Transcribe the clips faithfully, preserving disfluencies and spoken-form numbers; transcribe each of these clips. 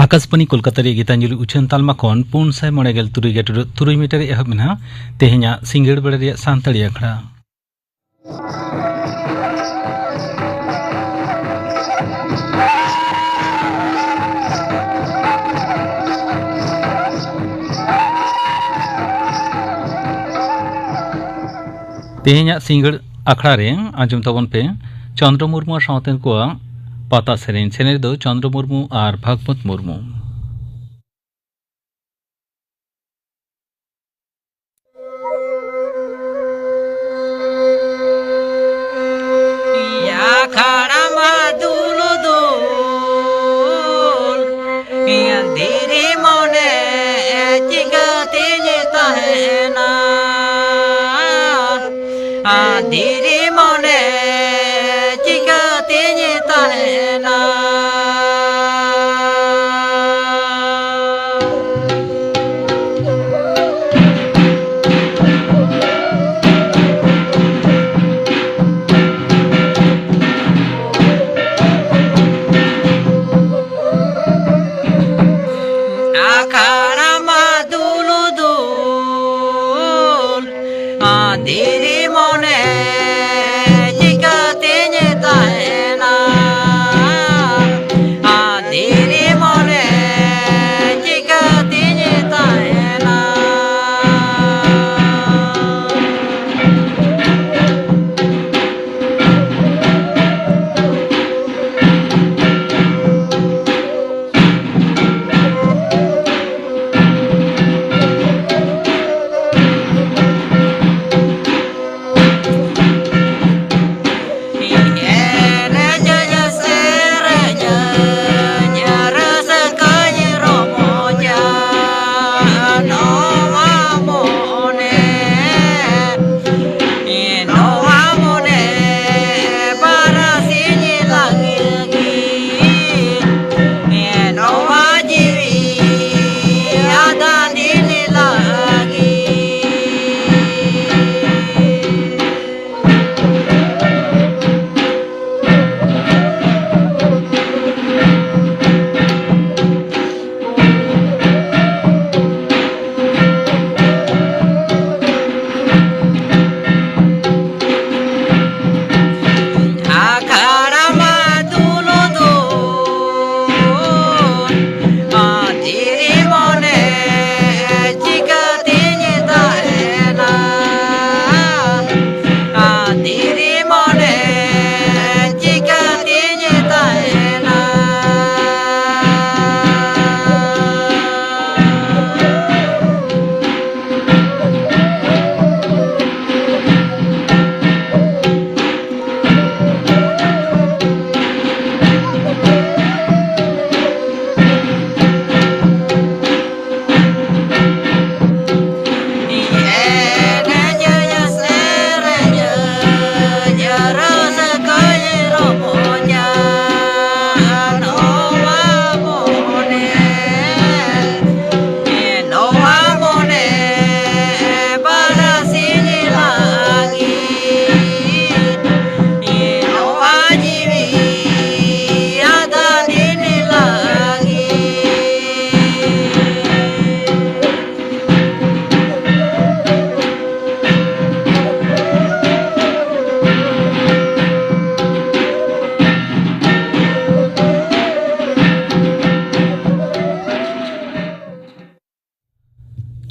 ᱟᱠᱟᱥᱵᱟᱱᱤ ᱠᱳᱞᱠᱟᱛᱟ ᱨᱮᱭᱟᱜ ᱜᱤᱛᱟᱧᱡᱚᱞᱤ ᱩᱪᱷᱟᱹᱱ ᱛᱟᱞᱢᱟ ᱠᱷᱚᱱ ᱯᱩᱱ ᱥᱟᱭ ᱢᱚᱬᱮ ᱜᱮᱞ ᱛᱩᱨᱩᱭ ᱜᱮ ᱴᱩᱰᱟᱹᱜ ᱛᱩᱨᱩᱭ ᱢᱤᱴᱟᱨ ᱮᱦᱚᱵ ᱢᱮᱱᱟᱜᱼᱟ ᱛᱮᱦᱮᱧᱟᱜ ᱥᱤᱸᱜᱟᱹᱲ ᱵᱮᱲᱟ ᱨᱮᱭᱟᱜ ᱥᱟᱱᱛᱟᱲᱤ ᱟᱠᱷᱲᱟ᱾ ᱛᱮᱦᱮᱧᱟᱜ ᱥᱤᱸᱜᱟᱹᱲ ᱟᱠᱷᱲᱟ ᱨᱮ ᱟᱸᱡᱚᱢ ᱛᱟᱵᱚᱱ ᱯᱮ ᱪᱚᱱᱫᱨᱚ ᱢᱩᱨᱢᱩ ᱟᱨ ᱥᱟᱶᱛᱮᱱ ᱠᱚᱣᱟᱜ ᱯᱟᱛᱟ ᱥᱮᱨᱮᱧ᱾ ᱥᱮᱨᱮᱧ ᱨᱮᱫᱚ ᱪᱚᱱᱫᱨᱚ ᱢᱩᱨᱢᱩ ᱟᱨ ᱵᱷᱟᱜᱽᱵᱚᱛ ᱢᱩᱨᱢᱩ᱾ ᱟᱠᱷᱟᱲᱟ ᱢᱟ ᱫᱩᱞ ᱫᱩᱞ, ᱫᱷᱤᱨᱤ ᱢᱚᱱᱮ ᱪᱤᱠᱟᱹᱛᱤᱧ ᱛᱟᱦᱮᱱᱟ? ᱫᱷᱤᱨᱤ ᱢᱚᱱᱮ ᱪᱤᱠᱟᱹᱛᱤᱧ ᱛᱟᱦᱮᱱᱟ? ᱟᱠᱷᱟᱲᱟ ᱢᱟ ᱫᱩᱞ ᱫᱩᱞ, ᱫᱷᱤᱨᱤ ᱢᱚᱱᱮ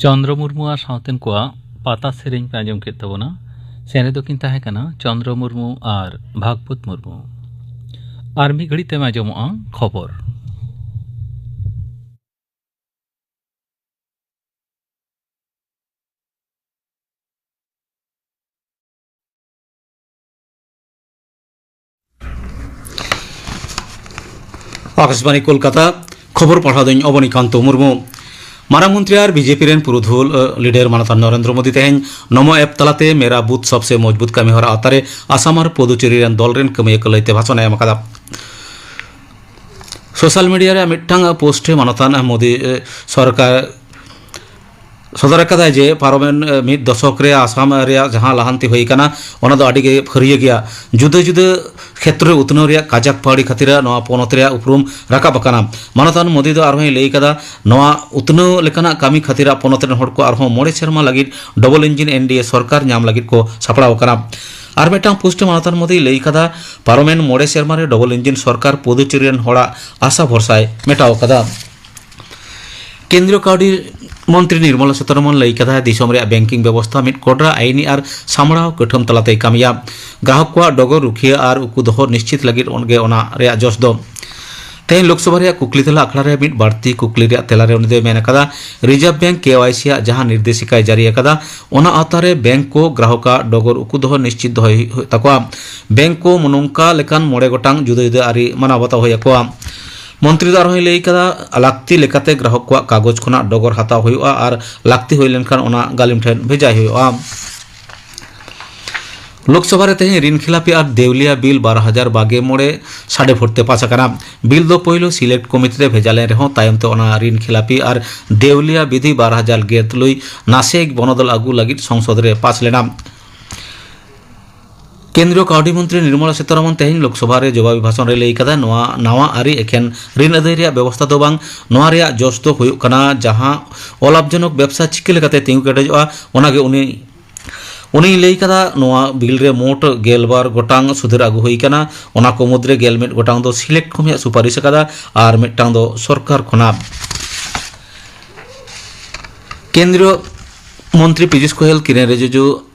ᱪᱚᱱᱫᱨᱚ ᱢᱩᱨᱢᱩ ᱟᱨ ᱥᱟᱶᱛᱮᱱ ᱠᱚᱣᱟᱜ ᱯᱟᱛᱟ ᱥᱮᱨᱮᱧ ᱯᱮ ᱟᱸᱡᱚᱢ ᱠᱮᱫ ᱛᱟᱵᱚᱱᱟ᱾ ᱥᱮᱨᱮᱧ ᱫᱚᱠᱤᱱ ᱛᱟᱦᱮᱸ ᱠᱟᱱᱟ ᱪᱚᱱᱫᱨᱚ ᱢᱩᱨᱢᱩ ᱟᱨ ᱵᱷᱟᱜᱽᱵᱚᱛ ᱢᱩᱨᱢᱩ᱾ ᱟᱨ ᱢᱤᱫ ᱜᱷᱟᱹᱲᱤᱡ ᱛᱮᱢ ᱟᱸᱡᱚᱢᱚᱜᱼᱟ ᱠᱷᱚᱵᱚᱨ᱾ ᱟᱠᱟᱥᱵᱟᱬᱤ ᱠᱳᱞᱠᱟᱛᱟ, ᱠᱷᱚᱵᱚᱨ ᱯᱟᱲᱦᱟᱣ ᱫᱚᱧ ᱚᱵᱚᱱᱤᱠᱟᱱᱛᱚ ᱢᱩᱨᱢᱩ᱾ ᱢᱟᱨᱟᱝ ᱢᱚᱱᱛᱨᱤ ᱟᱨ ᱵᱤᱡᱮᱯᱤ ᱨᱮᱱ ᱯᱩᱨᱩᱫᱷᱩᱞ, ᱟᱹ, ᱞᱤᱰᱟᱨ ᱢᱟᱱᱚᱛᱟᱱ ᱱᱚᱨᱮᱱᱫᱨᱚ ᱢᱳᱫᱤ ᱛᱮᱦᱮᱧ ᱱᱚᱢᱚ ᱮᱯ ᱛᱟᱞᱟᱛᱮ ᱢᱮᱨᱟ ᱵᱩᱛᱷ ᱥᱚᱵᱥᱮ ᱢᱚᱡᱽᱵᱩᱛ ᱠᱟᱹᱢᱤᱦᱚᱨᱟ ᱟᱣᱛᱟᱨᱮ ᱟᱥᱟᱢ ᱟᱨ ᱯᱩᱫᱩᱪᱮᱨᱤ ᱨᱮᱱ ᱫᱚᱞ ᱨᱮᱱ ᱠᱟᱹᱢᱤᱭᱟᱹ ᱠᱚ ᱞᱟᱹᱭᱛᱮ ᱵᱷᱟᱥᱚᱱ ᱮ ᱮᱢ ᱟᱠᱟᱫᱟ᱾ ᱥᱳᱥᱟᱞ ᱢᱤᱰᱤᱭᱟ ᱨᱮ ᱢᱤᱫᱴᱟᱝ ᱯᱳᱥᱴ ᱨᱮ ᱢᱟᱱᱚᱛᱟᱱ ᱢᱳᱫᱤ, ᱮ, ᱥᱚᱨᱠᱟᱨ ᱥᱚᱫᱚᱨ ᱟᱠᱟᱫᱟᱭ ᱡᱮ ᱯᱟᱨᱚᱢᱮᱱ, ᱮ, ᱢᱤᱫ ᱫᱚᱥᱚᱠ ᱨᱮ ᱟᱥᱟᱢ ᱨᱮᱭᱟᱜ ᱡᱟᱦᱟᱸ ᱞᱟᱦᱟᱱᱛᱤ ᱦᱩᱭ ᱟᱠᱟᱱᱟ, ᱚᱱᱟ ᱫᱚ ᱟᱹᱰᱤ ᱜᱮ ᱯᱷᱟᱹᱨᱭᱟᱹ ᱜᱮᱭᱟ᱾ ᱡᱩᱫᱟᱹ ᱡᱩᱫᱟᱹ ᱠᱷᱮᱛᱨᱚ ᱨᱮ ᱩᱛᱱᱟᱹᱣ ᱨᱮᱭᱟᱜ ᱠᱟᱡᱟᱠ ᱯᱟᱹᱣᱲᱤ ᱠᱷᱟᱹᱛᱤᱨ ᱱᱚᱣᱟ ᱯᱚᱱᱚᱛ ᱨᱮᱭᱟᱜ ᱩᱯᱨᱩᱢ ᱨᱟᱠᱟᱵ ᱟᱠᱟᱱᱟ᱾ ᱢᱟᱱᱚᱛᱟᱱ ᱢᱳᱫᱤ ᱫᱚ ᱟᱨᱦᱚᱸᱭ ᱞᱟᱹᱭ ᱠᱟᱫᱟ, ᱱᱚᱣᱟ ᱩᱛᱱᱟᱹᱣ ᱞᱮᱠᱟᱱᱟᱜ ᱠᱟᱹᱢᱤ ᱠᱷᱟᱹᱛᱤᱨ ᱯᱚᱱᱚᱛ ᱨᱮᱱ ᱦᱚᱲ ᱠᱚ ᱟᱨᱦᱚᱸ ᱢᱚᱬᱮ ᱥᱮᱨᱢᱟ ᱞᱟᱹᱜᱤᱫ ᱰᱚᱵᱚᱞ ᱤᱧᱡᱤᱱ ᱮᱱ ᱰᱤ ᱮ ᱥᱚᱨᱠᱟᱨ ᱧᱟᱢ ᱞᱟᱹᱜᱤᱫ ᱠᱚ ᱥᱟᱯᱲᱟᱣ ᱟᱠᱟᱱᱟ᱾ ᱟᱨ ᱢᱤᱫᱴᱟᱝ ᱯᱳᱥᱴ ᱨᱮ ᱢᱟᱱᱚᱛᱟᱱ ᱢᱳᱫᱤᱭ ᱞᱟᱹᱭ ᱠᱟᱫᱟ, ᱯᱟᱨᱚᱢᱮᱱ ᱢᱚᱬᱮ ᱥᱮᱨᱢᱟ ᱨᱮ ᱰᱚᱵᱚᱞ ᱤᱧᱡᱤᱱ ᱥᱚᱨᱠᱟᱨ ᱯᱩᱫᱩᱪᱮᱨᱤ ᱨᱮᱱ ᱦᱚᱲᱟᱜ ᱟᱥᱟ ᱵᱷᱚᱨᱥᱟᱭ ᱢᱮᱴᱟᱣ ᱠᱟᱫᱟ᱾ ᱠᱮᱱᱫᱨᱤᱭᱚ ᱠᱟᱹᱣᱰᱤ ᱢᱚᱱᱛᱨᱤ ᱱᱤᱨᱢᱚᱞᱟ ᱥᱤᱛᱟᱨᱚᱢᱚᱱ ᱞᱟᱹᱭ ᱠᱟᱫᱟ, ᱫᱤᱥᱚᱢ ᱨᱮᱭᱟᱜ ᱵᱮᱝᱠᱤᱝ ᱵᱮᱵᱚᱥᱛᱷᱟ ᱢᱤᱫ ᱠᱚᱰᱨᱟ ᱟᱭᱤᱱᱤ ᱟᱨ ᱥᱟᱢᱵᱲᱟᱣ ᱠᱟᱹᱴᱷᱟᱹᱢ ᱛᱟᱞᱟᱛᱮᱭ ᱠᱟᱹᱢᱤᱭᱟ᱾ ᱜᱨᱟᱦᱚᱠ ᱠᱚᱣᱟᱜ ᱰᱚᱜᱚᱨ ᱨᱩᱠᱷᱤᱭᱟᱹ ᱟᱨ ᱩᱠᱩ ᱫᱚᱦᱚ ᱱᱤᱥᱪᱤᱛ ᱞᱟᱹᱜᱤᱫ ᱜᱮ ᱚᱱᱟ ᱨᱮᱭᱟᱜ ᱡᱚᱥ ᱫᱚ᱾ ᱛᱮᱦᱮᱧ ᱞᱳᱠᱥᱚᱵᱷᱟ ᱨᱮᱭᱟᱜ ᱠᱩᱠᱞᱤ ᱛᱮᱞᱟ ᱟᱠᱷᱲᱟ ᱨᱮ ᱢᱤᱫ ᱵᱟᱹᱲᱛᱤ ᱠᱩᱠᱞᱤ ᱨᱮᱭᱟᱜ ᱛᱮᱞᱟ ᱨᱮ ᱩᱱᱤ ᱫᱚᱭ ᱢᱮᱱ ᱟᱠᱟᱫᱟ, ᱨᱤᱡᱟᱨᱵᱷ ᱵᱮᱝᱠ ᱠᱮ ᱣᱟᱭ ᱥᱤ ᱟᱜ ᱡᱟᱦᱟᱸ ᱱᱤᱨᱫᱮᱥᱤᱠᱟᱭ ᱡᱟᱹᱨᱤ ᱟᱠᱟᱫᱟ, ᱚᱱᱟ ᱟᱣᱛᱟ ᱨᱮ ᱵᱮᱝᱠ ᱠᱚ ᱜᱨᱟᱦᱚᱠ ᱟᱜ ᱰᱚᱜᱚᱨ ᱩᱠᱩ ᱫᱚᱦᱚ ᱱᱤᱥᱪᱤᱛ ᱫᱚᱦᱚᱭ ᱦᱩᱭᱩᱜ ᱛᱟᱠᱚᱣᱟ᱾ ᱵᱮᱝᱠ ᱠᱚ ᱱᱚᱝᱠᱟ ᱞᱮᱠᱟᱱ ᱢᱚᱬᱮ ᱜᱚᱴᱟᱝ ᱡᱩᱫᱟᱹ ᱡᱩᱫᱟᱹ ᱟᱹᱨᱤ ᱢᱟᱱᱟᱣ ᱵᱟᱛᱟᱣ ᱦᱩᱭ ᱟᱠᱚᱣᱟ᱾ ᱢᱚᱱᱛᱨᱤ ᱫᱚ ᱟᱨᱦᱚᱸᱭ ᱞᱟᱹᱭ ᱠᱟᱫᱟ, ᱞᱟᱹᱠᱛᱤ ᱞᱮᱠᱟᱛᱮ ᱜᱨᱟᱦᱚᱠ ᱠᱚᱣᱟᱜ ᱠᱟᱜᱚᱡᱽ ᱠᱷᱚᱱᱟᱜ ᱰᱚᱜᱚᱨ ᱦᱟᱛᱟᱣ ᱦᱩᱭᱩᱜᱼᱟ ᱟᱨ ᱞᱟᱹᱠᱛᱤ ᱦᱩᱭ ᱞᱮᱱᱠᱷᱟᱱ ᱚᱱᱟ ᱜᱟᱹᱞᱤᱢ ᱴᱷᱮᱱ ᱵᱷᱮᱡᱟᱭ ᱦᱩᱭᱩᱜᱼᱟ᱾ ᱞᱳᱠᱥᱚᱵᱷᱟ ᱨᱮ ᱛᱮᱦᱮᱧ ᱨᱤᱱ ᱠᱷᱤᱞᱟᱯᱤ ᱟᱨ ᱫᱮᱣᱞᱤᱭᱟ ᱵᱤᱞ ᱵᱟᱨ ᱦᱟᱡᱟᱨ ᱵᱟᱜᱮ ᱢᱚᱬᱮ ᱥᱟᱰᱮ ᱵᱷᱳᱴ ᱛᱮ ᱯᱟᱥ ᱟᱠᱟᱱᱟ᱾ ᱵᱤᱞ ᱫᱚ ᱯᱳᱭᱞᱳ ᱥᱤᱞᱮᱠᱴ ᱠᱚᱢᱤᱴᱤ ᱨᱮ ᱵᱷᱮᱡᱟ ᱞᱮᱱ ᱨᱮᱦᱚᱸ ᱛᱟᱭᱚᱢ ᱛᱮ ᱚᱱᱟ ᱨᱤᱱ ᱠᱷᱤᱞᱟᱯᱤ ᱟᱨ ᱫᱮᱣᱞᱤᱭᱟ ᱵᱤᱫᱷᱤ ᱵᱟᱨ ᱦᱟᱡᱟᱨ ᱜᱮᱞ ᱛᱩᱨᱩᱭ ᱱᱟᱥᱮ ᱵᱚᱱᱚᱫᱚᱞ ᱟᱹᱜᱩ ᱞᱟᱹᱜᱤᱫ ᱥᱚᱝᱥᱚᱫ ᱨᱮ ᱯᱟᱥ ᱞᱮᱱᱟ᱾ ᱠᱮᱱᱫᱨᱤᱭᱚ ᱠᱟᱹᱣᱰᱤ ᱢᱚᱱᱛᱨᱤ ᱱᱤᱨᱢᱚᱞᱟ ᱥᱤᱛᱟᱨᱚᱢᱚᱱ ᱛᱮᱦᱮᱧ ᱞᱳᱠᱥᱚᱵᱷᱟ ᱨᱮ ᱡᱚᱵᱟᱵᱤ ᱵᱷᱟᱥᱚᱱ ᱨᱮ ᱞᱟᱹᱭ ᱠᱟᱫᱟ, ᱱᱚᱣᱟ ᱱᱟᱣᱟ ᱟᱹᱨᱤ ᱮᱠᱷᱮᱱ ᱨᱤᱱ ᱟᱹᱫᱟᱹᱭ ᱨᱮᱭᱟᱜ ᱵᱮᱵᱚᱥᱛᱷᱟ ᱫᱚ ᱵᱟᱝ, ᱱᱚᱣᱟ ᱨᱮᱭᱟᱜ ᱡᱚᱥ ᱫᱚ ᱦᱩᱭᱩᱜ ᱠᱟᱱᱟ ᱡᱟᱦᱟᱸ ᱚᱞᱟᱵᱷᱡᱚᱱᱚᱠ ᱵᱮᱵᱽᱥᱟ ᱪᱤᱠᱟᱹ ᱞᱮᱠᱟᱛᱮ ᱛᱤᱸᱜᱩ ᱠᱮᱴᱮᱡᱚᱜᱼᱟ, ᱚᱱᱟᱜᱮ ᱩᱱᱤ, ᱩᱱᱤᱭ ᱞᱟᱹᱭ ᱠᱟᱫᱟ, ᱱᱚᱣᱟ ᱵᱤᱞ ᱨᱮ ᱢᱳᱴ ᱜᱮᱞᱵᱟᱨ ᱜᱚᱴᱟᱝ ᱥᱩᱫᱷᱟᱹᱨ ᱟᱹᱜᱩ ᱦᱩᱭ ᱠᱟᱱᱟ, ᱚᱱᱟ ᱠᱚ ᱢᱩᱫᱽᱨᱮ ᱜᱮᱞ ᱢᱤᱫ ᱜᱚᱴᱟᱝ ᱫᱚ ᱥᱤᱞᱮᱠᱴ ᱠᱚᱢᱤᱴᱤᱭᱟᱜ ᱥᱩᱯᱟᱨᱤᱥ ᱟᱠᱟᱫᱟ ᱟᱨ ᱢᱤᱫᱴᱟᱝ ᱫᱚ ᱥᱚᱨᱠᱟᱨ ᱠᱷᱚᱱᱟᱜ᱾ ᱠᱮᱱᱫᱨᱤᱭᱚ ᱢᱚᱱᱛᱨᱤ ᱯᱤᱡᱩᱥ ᱜᱳᱭᱮᱞ, ᱠᱤᱨᱮᱱ ᱨᱤᱡᱤᱡᱩ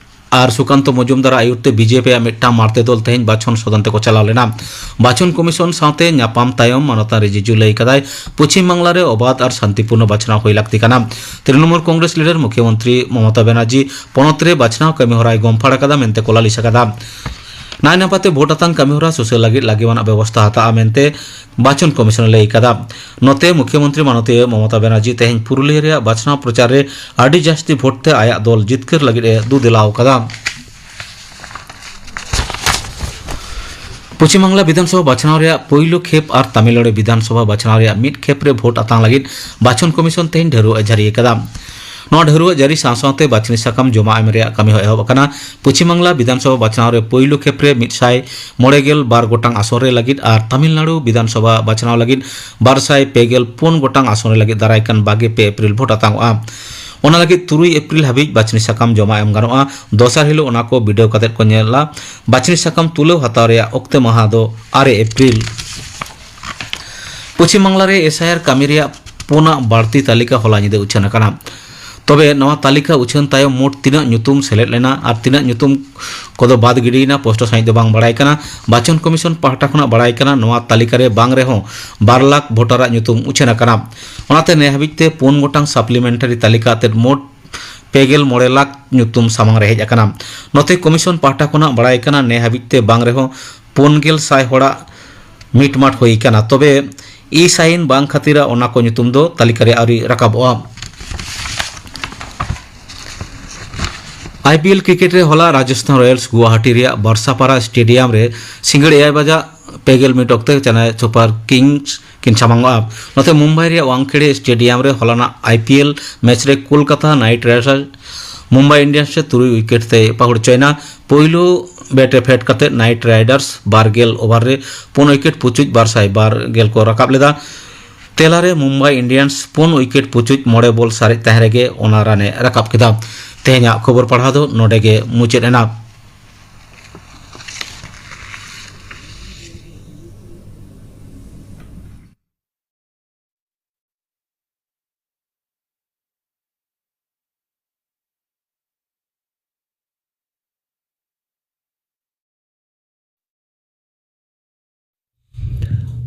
ᱟᱨ ᱥᱩᱠᱟᱱᱛᱚ ᱢᱚᱡᱩᱢᱫᱟᱨ ᱟᱭᱩᱨ ᱛᱮ ᱵᱤᱡᱮᱯᱤ ᱟᱜ ᱢᱤᱫᱴᱟᱝ ᱢᱟᱬᱛᱮ ᱫᱚᱞ ᱛᱮᱦᱮᱧ ᱵᱟᱪᱷᱚᱱ ᱥᱚᱫᱚᱱ ᱛᱮᱠᱚ ᱪᱟᱞᱟᱣ ᱞᱮᱱᱟ᱾ ᱵᱟᱪᱷᱚᱱ ᱠᱚᱢᱤᱥᱚᱱ ᱥᱟᱶᱛᱮ ᱧᱟᱯᱟᱢ ᱛᱟᱭᱚᱢ ᱢᱟᱱᱚᱛᱟᱱ ᱨᱤᱡᱤᱡᱩ ᱞᱟᱹᱭ ᱠᱟᱫᱟᱭ, ᱯᱚᱪᱷᱤᱢ ᱵᱟᱝᱞᱟ ᱨᱮ ᱚᱵᱟᱫ ᱟᱨ ᱥᱟᱱᱛᱤᱯᱩᱨᱱᱚ ᱵᱟᱪᱷᱱᱟᱣ ᱦᱩᱭ ᱞᱟᱹᱠᱛᱤ ᱠᱟᱱᱟ᱾ ᱛᱨᱤᱱᱚᱢᱩᱞ ᱠᱚᱝᱜᱨᱮᱥ ᱞᱤᱰᱟᱨ ᱢᱩᱠᱷᱭᱚᱢᱚᱱᱛᱨᱤ ᱢᱚᱢᱚᱛᱟ ᱵᱟᱱᱟᱨᱡᱤ ᱯᱚᱱᱚᱛ ᱨᱮ ᱵᱟᱪᱷᱱᱟᱣ ᱠᱟᱹᱢᱤ ᱦᱚᱨᱟᱭ ᱜᱚᱢᱯᱷᱟᱲ ᱟᱠᱟᱫᱟ ᱢᱮᱱᱛᱮ ᱠᱚ ᱞᱟᱹᱞᱤᱥ ᱟᱠᱟᱫᱟ᱾ ᱱᱟᱭ ᱱᱟᱯᱟᱭ ᱛᱮ ᱵᱷᱳᱴ ᱟᱛᱟᱝ ᱠᱟᱹᱢᱤ ᱦᱚᱨᱟ ᱥᱩᱥᱟᱹᱨ ᱞᱟᱹᱜᱤᱫ ᱞᱟᱹᱜᱤᱣᱟᱱᱟᱜ ᱵᱮᱵᱚᱥᱛᱷᱟ ᱦᱟᱛᱟᱜᱼᱟ ᱢᱮᱱᱛᱮ ᱵᱟᱪᱷᱚᱱ ᱠᱚᱢᱤᱥᱚᱱ ᱮ ᱞᱟᱹᱭ ᱟᱠᱟᱫᱟ᱾ ᱱᱚᱛᱮ, ᱢᱩᱠᱷᱭᱚᱢᱚᱱᱛᱨᱤ ᱢᱟᱱᱚᱛᱤᱭᱟᱹ ᱢᱚᱢᱚᱛᱟ ᱵᱟᱱᱟᱨᱡᱤ ᱛᱮᱦᱮᱧ ᱯᱩᱨᱩᱞᱤᱭᱟᱹ ᱨᱮᱭᱟᱜ ᱵᱟᱪᱷᱱᱟᱣ ᱯᱨᱚᱪᱟᱨ ᱨᱮ ᱟᱹᱰᱤ ᱡᱟᱹᱥᱛᱤ ᱵᱷᱳᱴ ᱛᱮ ᱟᱭᱟᱜ ᱫᱚᱞ ᱡᱤᱛᱠᱟᱹᱨ ᱞᱟᱹᱜᱤᱫ ᱮ ᱫᱩ ᱫᱮᱞᱟᱣ ᱟᱠᱟᱫᱟ᱾ ᱯᱚᱪᱷᱤᱢ ᱵᱟᱝᱞᱟ ᱵᱤᱫᱷᱟᱱᱥᱚᱵᱷᱟ ᱵᱟᱪᱷᱱᱟᱣ ᱨᱮᱭᱟᱜ ᱯᱳᱭᱞᱳ ᱠᱷᱮᱯ ᱟᱨ ᱛᱟᱢᱤᱞᱱᱟᱲᱩ ᱵᱤᱫᱷᱟᱱᱥᱚᱵᱷᱟ ᱵᱟᱪᱷᱱᱟᱣ ᱨᱮᱭᱟᱜ ᱢᱤᱫ ᱠᱷᱮᱯ ᱨᱮ ᱵᱷᱳᱴ ᱟᱛᱟᱝ ᱞᱟᱹᱜᱤᱫ ᱵᱟᱪᱷᱚᱱ ᱠᱚᱢᱤᱥᱚᱱ ᱛᱮᱦᱮᱧ ᱰᱷᱟᱹᱨᱣᱟᱹᱜ ᱮ ᱡᱟᱹᱨᱤ ᱟᱠᱟᱫᱟ᱾ ᱱᱚᱣᱟ ᱰᱷᱟᱹᱨᱣᱟᱹᱜ ᱡᱟᱹᱨᱤ ᱥᱟᱶ ᱥᱟᱶᱛᱮ ᱵᱟᱪᱷᱱᱤ ᱥᱟᱠᱟᱢ ᱡᱚᱢᱟ ᱮᱢ ᱨᱮᱭᱟᱜ ᱠᱟᱹᱢᱤ ᱦᱚᱸ ᱮᱦᱚᱵ ᱟᱠᱟᱱᱟ᱾ ᱯᱚᱪᱷᱤᱢ ᱵᱟᱝᱞᱟ ᱵᱤᱫᱷᱟᱱᱥᱚᱵᱷᱟ ᱵᱟᱪᱷᱱᱟᱣ ᱨᱮ ᱯᱳᱭᱞᱳ ᱠᱷᱮᱯ ᱨᱮ ᱢᱤᱫ ᱥᱟᱭ ᱢᱚᱬᱮ ᱜᱮᱞ ᱵᱟᱨ ᱜᱚᱴᱟᱝ ᱟᱥᱚᱱ ᱨᱮ ᱞᱟᱹᱜᱤᱫ ᱟᱨ ᱛᱟᱢᱤᱞᱱᱟᱲᱩ ᱵᱤᱫᱷᱟᱱᱥᱚᱵᱷᱟ ᱵᱟᱪᱷᱱᱟᱣ ᱞᱟᱹᱜᱤᱫ ᱵᱟᱨ ᱥᱟᱭ ᱯᱮ ᱜᱮᱞ ᱯᱩᱱ ᱜᱚᱴᱟᱝ ᱟᱥᱚᱱ ᱨᱮ ᱞᱟᱹᱜᱤᱫ ᱫᱟᱨᱟᱭ ᱠᱟᱱ ᱵᱟᱜᱮ ᱯᱮ ᱮᱯᱨᱤᱞ ᱵᱷᱳᱴ ᱟᱛᱟᱝᱚᱜᱼᱟ᱾ ᱚᱱᱟ ᱞᱟᱹᱜᱤᱫ ᱛᱩᱨᱩᱭ ᱮᱯᱨᱤᱞ ᱦᱟᱹᱵᱤᱡ ᱵᱟᱪᱷᱱᱤ ᱥᱟᱠᱟᱢ ᱡᱚᱢᱟ ᱮᱢ ᱜᱟᱱᱚᱜᱼᱟ᱾ ᱫᱚᱥᱟᱨ ᱦᱤᱞᱳᱜ ᱚᱱᱟ ᱠᱚ ᱵᱤᱰᱟᱹᱣ ᱠᱟᱛᱮ ᱠᱚ ᱧᱮᱞᱟ᱾ ᱵᱟᱪᱷᱱᱤ ᱥᱟᱠᱟᱢ ᱛᱩᱞᱟᱹᱣ ᱦᱟᱛᱟᱣ ᱨᱮᱭᱟᱜ ᱚᱠᱛᱮ ᱢᱟᱦᱟ ᱫᱚ ᱟᱨᱮ ᱮᱯᱨᱤᱞ᱾ ᱯᱚᱪᱷᱤᱢ ᱵᱟᱝᱞᱟ ᱨᱮ ᱮᱥ ᱟᱭ ᱟᱨ ᱠᱟᱹᱢᱤ ᱨᱮᱭᱟᱜ ᱯᱩᱱᱟᱜ ᱵᱟᱹᱲᱛᱤ ᱛᱟᱹᱞᱤᱠᱟ ᱦᱚᱞᱟ ᱧᱤᱫᱟᱹ ᱩᱪᱷᱟᱹᱱ ᱟᱠᱟᱱᱟ᱾ ᱛᱚᱵᱮ ᱱᱚᱣᱟ ᱛᱟᱹᱞᱤᱠᱟ ᱩᱪᱷᱟᱹᱱ ᱛᱟᱭᱚᱢ ᱢᱳᱴ ᱛᱤᱱᱟᱹᱜ ᱧᱩᱛᱩᱢ ᱥᱮᱞᱮᱫ ᱞᱮᱱᱟ ᱟᱨ ᱛᱤᱱᱟᱹᱜ ᱧᱩᱛᱩᱢ ᱠᱚᱫᱚ ᱵᱟᱫ ᱜᱤᱰᱤᱭᱮᱱᱟ, ᱯᱚᱥᱴᱚ ᱥᱟᱺᱦᱤᱡ ᱫᱚ ᱵᱟᱝ ᱵᱟᱲᱟᱭ ᱠᱟᱱᱟ᱾ ᱵᱟᱪᱷᱚᱱ ᱠᱚᱢᱤᱥᱚᱱ ᱯᱟᱦᱴᱟ ᱠᱷᱚᱱᱟᱜ ᱵᱟᱲᱟᱭ ᱠᱟᱱᱟ, ᱱᱚᱣᱟ ᱛᱟᱹᱞᱤᱠᱟ ᱨᱮ ᱵᱟᱝ ᱨᱮᱦᱚᱸ ᱵᱟᱨ ᱞᱟᱠᱷ ᱵᱷᱳᱴᱟᱨᱟᱜ ᱧᱩᱛᱩᱢ ᱩᱪᱷᱟᱹᱱ ᱟᱠᱟᱱᱟ᱾ ᱚᱱᱟᱛᱮ ᱱᱮ ᱦᱟᱹᱵᱤᱡ ᱛᱮ ᱯᱩᱱ ᱜᱚᱴᱟᱝ ᱥᱟᱯᱞᱤᱢᱮᱱᱴᱟᱨᱤ ᱛᱟᱹᱞᱤᱠᱟ ᱟᱛᱮᱫ ᱢᱳᱴ ᱯᱮ ᱜᱮᱞ ᱢᱚᱬᱮ ᱞᱟᱠᱷ ᱧᱩᱛᱩᱢ ᱥᱟᱢᱟᱝ ᱨᱮ ᱦᱮᱡ ᱟᱠᱟᱱᱟ᱾ ᱱᱚᱛᱮ ᱠᱚᱢᱤᱥᱚᱱ ᱯᱟᱦᱴᱟ ᱠᱷᱚᱱᱟᱜ ᱵᱟᱲᱟᱭ ᱠᱟᱱᱟ, ᱱᱮ ᱦᱟᱹᱵᱤᱡ ᱛᱮ ᱵᱟᱝ ᱨᱮᱦᱚᱸ ᱯᱩᱱ ᱜᱮᱞ ᱥᱟᱭ ᱦᱚᱲᱟᱜ ᱢᱤᱴᱢᱟᱴ ᱦᱩᱭ ᱟᱠᱟᱱᱟ᱾ ᱛᱚᱵᱮ ᱤ ᱥᱟᱭᱤᱱ ᱵᱟᱝ ᱠᱷᱟᱹᱛᱤᱨ ᱚᱱᱟ ᱠᱚ ᱧᱩᱛᱩᱢ ᱫᱚ ᱛᱟᱹᱞᱤᱠᱟ ᱨᱮ ᱟᱹᱣᱨᱤ ᱨᱟᱠᱟᱵᱚᱜᱼᱟ᱾ ᱟᱭ ᱯᱤ ᱮᱞ ᱠᱨᱤᱠᱮᱴ ᱨᱮ ᱦᱚᱞᱟ ᱨᱟᱡᱚᱥᱛᱷᱟᱱ ᱨᱚᱭᱟᱞᱥ ᱜᱩᱣᱟᱦᱟᱴᱤ ᱨᱮᱭᱟᱜ ᱵᱟᱨᱥᱟᱯᱟᱨᱟ ᱥᱴᱮᱰᱤᱭᱟᱢ ᱨᱮ ᱥᱤᱸᱜᱟᱹᱲ ᱮᱭᱟᱭ ᱵᱟᱡᱟ ᱯᱮ ᱜᱮᱞ ᱢᱤᱱᱤᱴ ᱚᱠᱛᱮ ᱪᱮᱱᱱᱟᱭ ᱥᱩᱯᱟᱨ ᱠᱤᱝᱥ ᱠᱤᱱ ᱥᱟᱢᱟᱝᱚᱜᱼᱟ᱾ ᱱᱚᱛᱮ ᱢᱩᱢᱵᱟᱭ ᱨᱮᱭᱟᱜ ᱣᱟᱝᱠᱷᱮᱲᱮ ᱥᱴᱮᱰᱤᱭᱟᱢ ᱨᱮ ᱦᱚᱞᱟᱱᱟᱜ ᱟᱭ ᱯᱤ ᱮᱞ ᱢᱮᱪ ᱨᱮ ᱠᱳᱞᱠᱟᱛᱟ ᱱᱟᱭᱤᱴ ᱨᱟᱭᱰᱟᱨᱥ ᱢᱩᱢᱵᱟᱭ ᱤᱱᱰᱤᱭᱟᱱᱥ ᱨᱮ ᱛᱩᱨᱩᱭ ᱩᱭᱠᱮᱴ ᱛᱮᱭ ᱯᱟᱹᱦᱩᱲ ᱦᱚᱪᱚᱭᱮᱱᱟ᱾ ᱯᱳᱭᱞᱳ ᱵᱮᱴ ᱨᱮ ᱯᱷᱮᱰ ᱠᱟᱛᱮ ᱱᱟᱭᱤᱴ ᱨᱟᱭᱰᱟᱨᱥ ᱵᱟᱨ ᱜᱮᱞ ᱳᱵᱷᱟᱨ ᱨᱮ ᱯᱩᱱ ᱩᱭᱠᱮᱴ ᱯᱩᱪᱩᱡ ᱵᱟᱨ ᱥᱟᱭ ᱵᱟᱨ ᱜᱮᱞ ᱠᱚ ᱨᱟᱠᱟᱵ ᱞᱮᱫᱟ᱾ ᱛᱮᱞᱟ ᱨᱮ ᱢᱩᱢᱵᱟᱭ ᱤᱱᱰᱤᱭᱟᱱᱥ ᱯᱩᱱ ᱩᱭᱠᱮᱴ ᱯᱩᱪᱩᱡ ᱢᱚᱬᱮ ᱵᱚᱞ ᱥᱟᱨᱮᱡ ᱛᱟᱦᱮᱸ ᱨᱮᱜᱮ ᱚᱱᱟ ᱨᱟᱱ ᱮ ᱨᱟᱠᱟᱵ ᱠᱮᱫᱟ᱾ ᱛᱮᱦᱮᱧᱟᱜ ᱠᱷᱚᱵᱚᱨ ᱯᱟᱲᱦᱟᱣ ᱫᱚ ᱱᱚᱰᱮ ᱜᱮ ᱢᱩᱪᱟᱹᱫ ᱮᱱᱟ᱾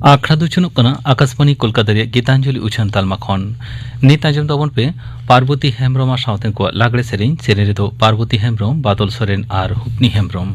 ᱟᱠᱷᱲᱟ ᱫᱚ ᱩᱪᱷᱟᱹᱱᱚᱜ ᱠᱟᱱᱟ ᱟᱠᱟᱥᱵᱟᱱᱤ ᱠᱳᱞᱠᱟᱛᱟ ᱨᱮᱭᱟᱜ ᱜᱤᱛᱟᱧᱡᱚᱞᱤ ᱩᱪᱷᱟᱹᱱ ᱛᱟᱞᱢᱟ ᱠᱷᱚᱱ᱾ ᱱᱤᱛ ᱟᱸᱡᱚᱢ ᱛᱟᱵᱚᱱ ᱯᱮ ᱯᱟᱨᱵᱚᱛᱤ ᱦᱮᱢᱵᱽᱨᱚᱢ ᱟᱨ ᱥᱟᱶᱛᱮ ᱩᱱᱠᱩᱣᱟᱜ ᱞᱟᱜᱽᱲᱮ ᱥᱮᱨᱮᱧ᱾ ᱥᱮᱨᱮᱧ ᱨᱮᱫᱚ ᱯᱟᱨᱵᱚᱛᱤ ᱦᱮᱢᱵᱽᱨᱚᱢ, ᱵᱟᱫᱚᱞ ᱥᱚᱨᱮᱱ ᱟᱨ ᱦᱩᱯᱱᱤ ᱦᱮᱢᱵᱽᱨᱚᱢ᱾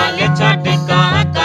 ᱟᱞᱮ ᱪᱷᱟᱹᱴᱠᱟ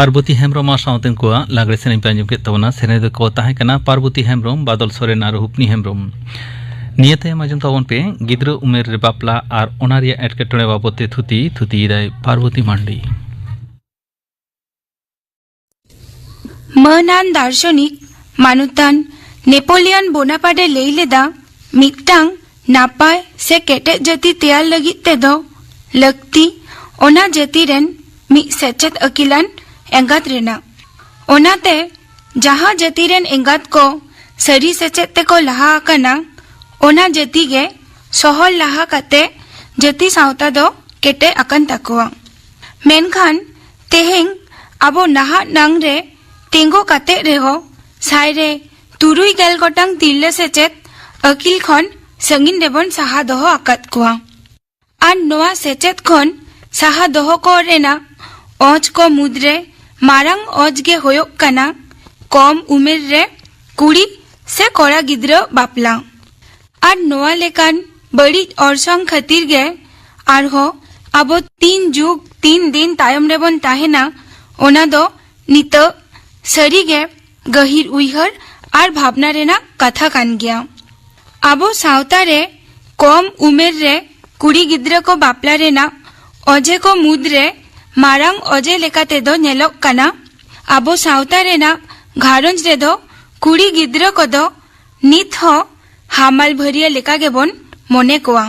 ᱯᱟᱨᱵᱚᱛᱤ ᱦᱮᱢᱵᱽᱨᱚᱢ ᱟᱨ ᱥᱟᱶᱛᱮᱱ ᱠᱚᱣᱟᱜ ᱞᱟᱜᱽᱲᱮ ᱥᱮᱨᱮᱧ ᱯᱮ ᱟᱸᱡᱚᱢ ᱠᱮᱫ ᱛᱟᱵᱚᱱᱟ᱾ ᱥᱮᱨᱮᱧ ᱨᱮᱠᱚ ᱛᱟᱦᱮᱸ ᱠᱟᱱᱟ ᱯᱟᱨᱵᱚᱛᱤ ᱦᱮᱢᱵᱽᱨᱚᱢ, ᱵᱟᱫᱚᱞ ᱥᱚᱨᱮᱱ ᱟᱨ ᱦᱩᱯᱱᱤ ᱦᱮᱢᱵᱽᱨᱚᱢ᱾ ᱱᱤᱭᱟᱹ ᱛᱟᱭᱚᱢ ᱟᱸᱡᱚᱢ ᱛᱟᱵᱚᱱ ᱯᱮ ᱜᱤᱫᱽᱨᱟᱹ ᱩᱢᱮᱨ ᱨᱮ ᱵᱟᱯᱞᱟ ᱟᱨ ᱚᱱᱟ ᱨᱮᱭᱟᱜ ᱮᱴᱠᱮᱴᱚᱬᱮ ᱵᱟᱵᱚᱛ ᱛᱮ ᱛᱷᱩᱛᱤ, ᱛᱷᱩᱛᱤᱭᱮᱫᱟᱭ ᱯᱟᱨᱵᱚᱛᱤ ᱢᱟᱱᱰᱤ᱾ ᱢᱟᱹᱱᱟᱱ ᱫᱟᱨᱥᱚᱱᱤᱠ ᱢᱟᱱᱚᱛᱟᱱ ᱱᱮᱯᱳᱞᱤᱭᱚᱱ ᱵᱳᱱᱟᱯᱟᱨᱴ ᱮ ᱞᱟᱹᱭ ᱞᱮᱫᱟ, ᱢᱤᱫᱴᱟᱝ ᱱᱟᱯᱟᱭ ᱥᱮ ᱠᱮᱴᱮᱡ ᱡᱟᱹᱛᱤ ᱛᱮᱭᱟᱨ ᱞᱟᱹᱜᱤᱫ ᱛᱮᱫᱚ ᱞᱟᱹᱠᱛᱤ ᱚᱱᱟ ᱡᱟᱹᱛᱤ ᱨᱮᱱ ᱢᱤᱫ ᱥᱮᱪᱮᱫ ᱟᱹᱠᱤᱞᱟᱱ ᱮᱸᱜᱟᱛ ᱨᱮᱱᱟᱜ᱾ ᱚᱱᱟᱛᱮ ᱡᱟᱦᱟᱸ ᱡᱟᱹᱛᱤ ᱨᱮᱱ ᱮᱸᱜᱟᱛ ᱠᱚ ᱥᱟᱹᱨᱤ ᱥᱮᱪᱮᱫ ᱛᱮᱠᱚ ᱞᱟᱦᱟ ᱟᱠᱟᱱᱟ, ᱚᱱᱟ ᱡᱟᱹᱛᱤ ᱜᱮ ᱥᱚᱦᱚᱨ ᱞᱟᱦᱟ ᱠᱟᱛᱮ ᱡᱟᱹᱛᱤ ᱥᱟᱶᱛᱟ ᱫᱚ ᱠᱮᱴᱮᱡ ᱟᱠᱟᱱ ᱛᱟᱠᱚᱣᱟ᱾ ᱢᱮᱱᱠᱷᱟᱱ ᱛᱮᱦᱮᱧ ᱟᱵᱚ ᱱᱟᱦᱟᱜ ᱱᱟᱝ ᱨᱮ ᱛᱤᱸᱜᱩ ᱠᱟᱛᱮ ᱨᱮᱦᱚᱸ ᱥᱟᱭ ᱨᱮ ᱛᱩᱨᱩᱭ ᱜᱮᱞ ᱜᱚᱴᱟᱝ ᱛᱤᱨᱞᱟᱹ ᱥᱮᱪᱮᱫ ᱟᱹᱠᱤᱞ ᱠᱷᱚᱱ ᱥᱟᱺᱜᱤᱧ ᱨᱮᱵᱚᱱ ᱥᱟᱦᱟ ᱫᱚᱦᱚ ᱟᱠᱟᱫ ᱠᱚᱣᱟ᱾ ᱟᱨ ᱱᱚᱣᱟ ᱥᱮᱪᱮᱫ ᱠᱷᱚᱱ ᱥᱟᱦᱟ ᱫᱚᱦᱚ ᱠᱚ ᱨᱮᱱᱟᱜ ᱚᱡᱽ ᱠᱚ ᱢᱩᱫᱽᱨᱮ ᱢᱟᱨᱟᱝ ᱚᱡᱽ ᱜᱮ ᱦᱩᱭᱩᱜ ᱠᱟᱱᱟ ᱠᱚᱢ ᱩᱢᱮᱨ ᱨᱮ ᱠᱩᱲᱤ ᱥᱮ ᱠᱚᱲᱟ ᱜᱤᱫᱽᱨᱟᱹ ᱵᱟᱯᱞᱟ᱾ ᱟᱨ ᱱᱚᱣᱟ ᱞᱮᱠᱟᱱ ᱵᱟᱹᱲᱤᱡ ᱚᱨᱥᱚᱝ ᱠᱷᱟᱹᱛᱤᱨ ᱜᱮ ᱟᱨᱦᱚᱸ ᱟᱵᱚ ᱛᱤᱱ ᱡᱩᱜᱽ ᱛᱤᱱ ᱫᱤᱱ ᱛᱟᱭᱚᱢ ᱨᱮᱵᱚᱱ ᱛᱟᱦᱮᱱᱟ, ᱚᱱᱟ ᱫᱚ ᱱᱤᱛᱚᱜ ᱥᱟᱹᱨᱤᱜᱮ ᱜᱟᱹᱦᱤᱨ ᱩᱭᱦᱟᱹᱨ ᱟᱨ ᱵᱷᱟᱵᱽᱱᱟ ᱨᱮᱱᱟᱜ ᱠᱟᱛᱷᱟ ᱠᱟᱱ ᱜᱮᱭᱟ᱾ ᱟᱵᱚ ᱥᱟᱶᱛᱟ ᱨᱮ ᱠᱚᱢ ᱩᱢᱮᱨ ᱨᱮ ᱠᱩᱲᱤ ᱜᱤᱫᱽᱨᱟᱹ ᱠᱚ ᱵᱟᱯᱞᱟ ᱨᱮᱱᱟᱜ ᱚᱡᱮ ᱠᱚ ᱢᱩᱫᱽᱨᱮ ᱢᱟᱨᱟᱝ ᱚᱡᱮ ᱞᱮᱠᱟ ᱛᱮᱫᱚ ᱧᱮᱞᱚᱜ ᱠᱟᱱᱟ, ᱟᱵᱚ ᱥᱟᱶᱛᱟ ᱨᱮᱱᱟᱜ ᱜᱷᱟᱨᱚᱸᱡᱽ ᱨᱮᱫᱚ ᱠᱩᱲᱤ ᱜᱤᱫᱽᱨᱟᱹ ᱠᱚᱫᱚ ᱱᱤᱛ ᱦᱚᱸ ᱦᱟᱢᱟᱞ ᱵᱷᱟᱹᱨᱤᱭᱟᱹ ᱞᱮᱠᱟ ᱜᱮᱵᱚᱱ ᱢᱚᱱᱮ ᱠᱚᱣᱟ᱾